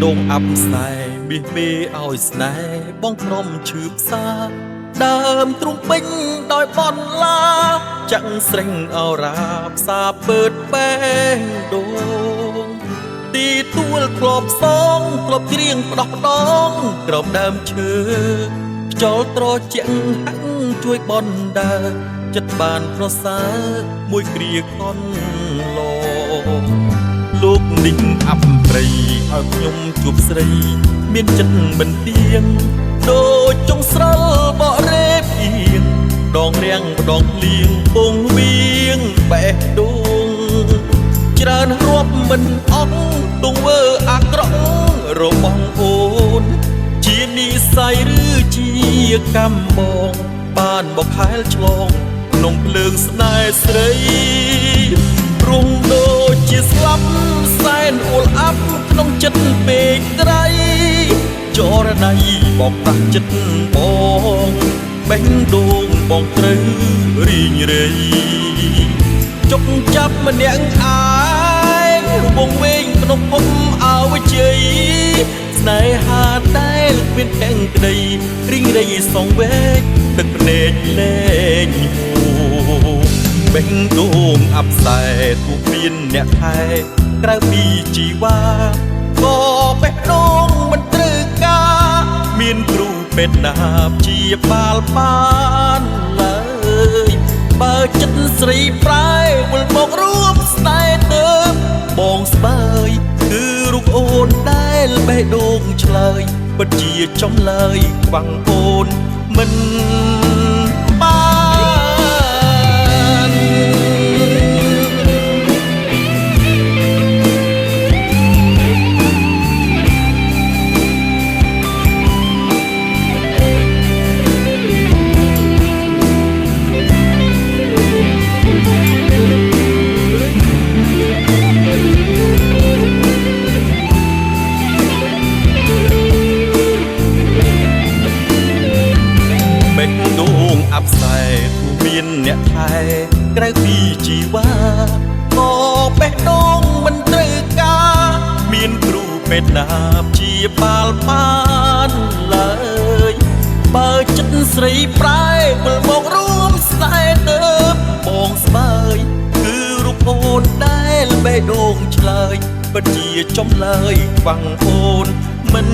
ដងអាប់ស្នេហ៍មាសមេឲ្យស្នេហ៍បងក្រុមឈឺផ្សាដើមទ្រូងពេញដោយបនឡាចាក់ស្រេងអរ៉ាផ្សាពើតបេះដូងទីទួលធ្លាប់សងធ្លាប់ច្រៀងផ្ដោះផ្ដងក្រោមដើមឈើខ្យល់ត្រជាក់ហាក់ជួយបនដើចិត្តបានប្រសើរមួយគ្រាកនឡលោកនេះអាប់ព្រៃឲ្យខ្ញុំជួបស្រីមានចិត្តមិនទៀងដូចចុងស្រលបរេភៀងដងរាំងម្ដងភ្លៀងពងវៀងបេះដូងច្រើនរាប់មិនអស់ទង្វើអាក្រក់របស់អូនជានិស័យឬជាកម្មបងបានមកខែលឆ្លងក្នុងភ្លើងស្នេហ៍ស្រីរុងដូចជាស្លាប់សែនអួលអាប់ក្នុងចិត្តពេកត្រីចរណៃបោកប្រាស់ចិត្តបងបេះដូងបងត្រូវរីងរៃចុកចាប់ម្នាក់ឯងវងវែងក្នុងភពអវជ័យស្នេហាដែលគ្មានទាំងក្តីរីងរៃសងវែកទឹកភ្នែកលែងហូបេះដូងអាប់សែទោះមានអ្នកថែក្រៅពីជីវ៉ាក៏បេះដូងមិនត្រូវការមានគ្រូពេទ្យណាព្យាបាលបានឡើយបើចិត្តស្រីប្រែវិលមករួមស្នេហ៍ទៅបងស្បើយគឺរូបអូនដែលបេះដូងឆ្លើយពិតជាចំឡើយខ្វាំងអូនមិនបានបេះដូងអាប់សែទោះមានអ្នកថែក្រៅពីជីវ៉ាក៏បេះដូងមិនត្រូវការមានគ្រូពេទ្យណាព្យាបាលបានឡើយបើចិត្តស្រីប្រែវិលមករួមស្នេហ៍ទៅបងស្បើយគឺរូបអូនដែលបេះដូងឆ្លើយពិតជាចំឡើយខ្វាំងអូនមិន